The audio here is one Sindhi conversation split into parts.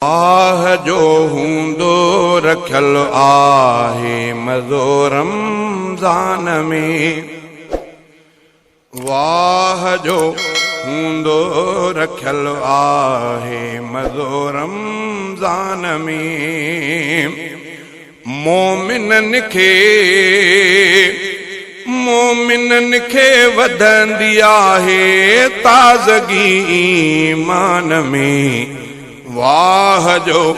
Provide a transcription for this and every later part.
آهه جو هوندو رکيل آهي مزو رمضان ۾. واهه جو هوندو رکيل آهي مزو رمضان ۾. مومنن کي مومنن کي وڌندي آهي تازگي ايمان ۾. واهه جو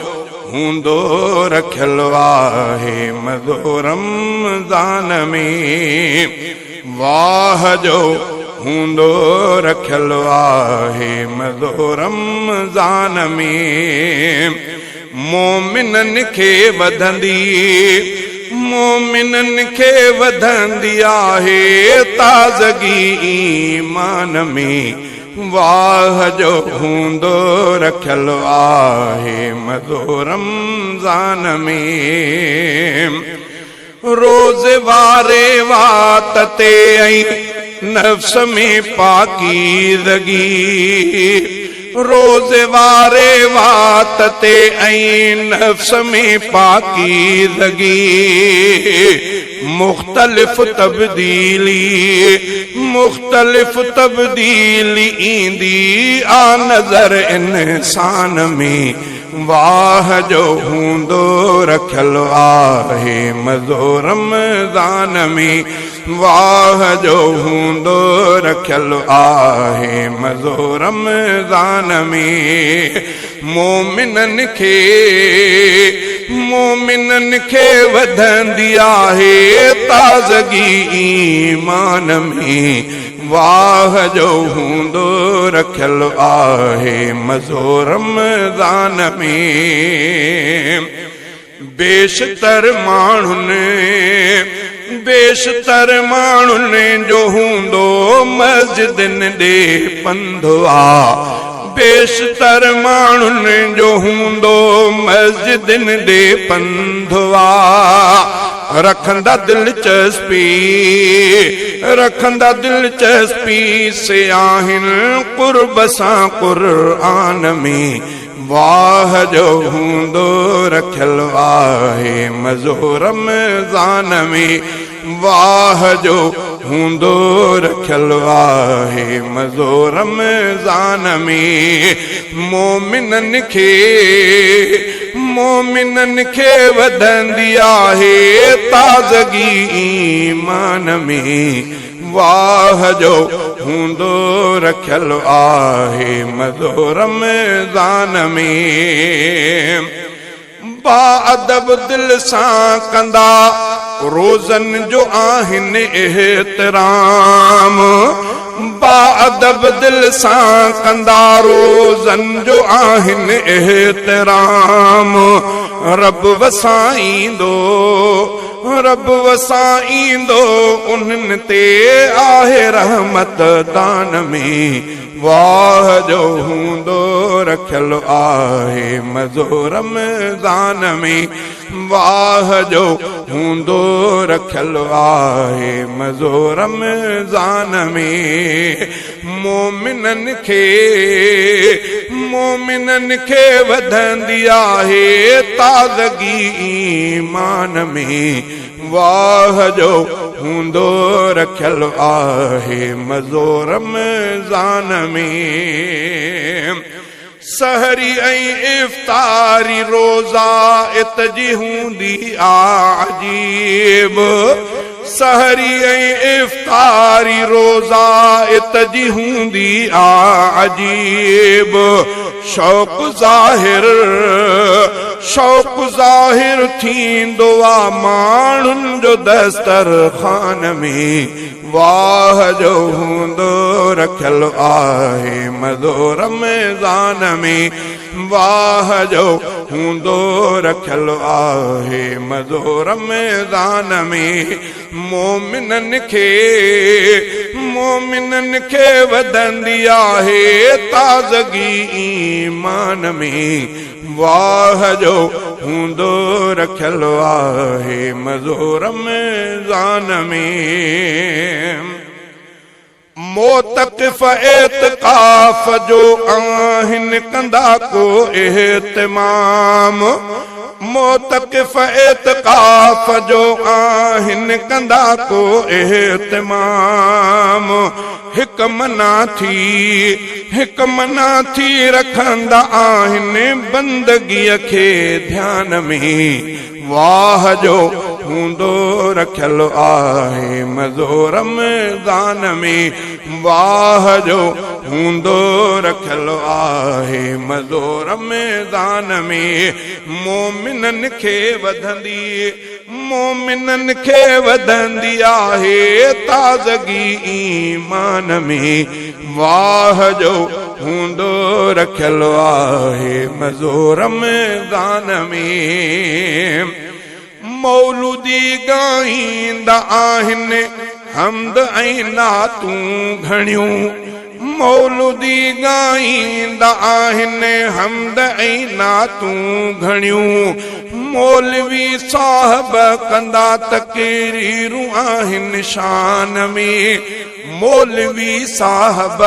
هوندو رکيل آهي مزو رمضان ۾. واهه جو هوندو رکيل آهي مزو رمضان ۾. مومنن کي وڌندي مومنن کي وڌندي آهي تازگي ايمان ۾. واهه جو هوندو رکيل آهي مزو رمضان ۾. روز واري وات تي ۽ نفس ۾ پاڪيزگي. روز واري وات تي ۽ نفس ۾ پاڪيزگي. مختلف تبديلي مختلف تبديلي ايندي آ نظر انسان ۾. واهه جو هوندو رکيل آهي مزو رمضان ۾. واهه جو هوندو رکيل آهي مزو رمضان ۾. مومنن کي مومنن کي وڌندي آهي تازگي ايمان ۾. واهه جو هوندو رکيل آهي مزو رمضان ۾. بيشتر ماڻهن بيشتر ماڻهن جو هوندو مسجدن ڏي پنڌ آ. بيشتر ماڻهن جو هوندو مسجدن ڏي پنڌ آ. رکندا دلچسپي رکندا دلچسپي سي آهن قرب سان قرآن ۾. واهه جو هوندو رکيل آهي مزو رمضان ۾. واهه جو هوندو رکيل آهي مزو رمضان ۾. مومنن کي مومنن کي وڌندي آهي تازگي ايمان ۾. واهه جو هوندو رکيل آهي مزو رمضان ۾. باادب دل سان ڪندا روزن جو آهن احترام. باادب دل سان ڪندا روزن جو آهن احترام. رب وسائيندو رب وسائيندو انهن تي آهي رحمت دان ۾. واهه جو هوندو رکيل آهي مزو رمضان ۾. واهه جو هوندو رکيل آهي مزو رمضان ۾. مومنن کي مومنن کي وڌندي آهي تازگي ايمان ۾. واهه جو هوندو رکيل آهي مزو رمضان ۾. سحري ۽ افطاري روزا ات جي هوندي آ عجيب. سحري ۽ افطاري روزا ات جي هوندي آ عجيب. شوق ظاهر شوق ظاهر ٿيندو آ ماڻهن جو دسترخوان ۾. واهه جو هوندو رکيل آهي مزو رمضان ۾. واهه جو هوندو رکيل آهي مزو رمضان ۾. مومنن کي مومنن کي وڌندي آهي تازگي ايمان ۾. واهه جو هوندو رکيل آهي مزو رمضان ۾. معتڪف اعتڪاف جو آهن ڪندا ڪو اهتمام معتڪف اعتڪاف جو آهن ڪندا ڪو اهتمام هڪ منع ٿي هڪ منع ٿي رکندا آهن بندگيء کي ڌيان ۾. واهه جو هوندو رکيل آهي مزو رمضان ۾، واهه جو هوندو رکيل آهي مزو رمضان ۾، مومنن کي وڌندي، مومنن کي وڌندي آهي تازگي ايمان ۾، واهه جو هوندو رکيل آهي مزو رمضان ۾. مولودي ڳائيندا آهن حمد ۽ نعتون گهڻيون، مولودي ڳائيندا آهن حمد ۽ نعتون گهڻيون، مولوي صاحب ڪندا تقريرون آهن شان ۾، مولوي صاحب.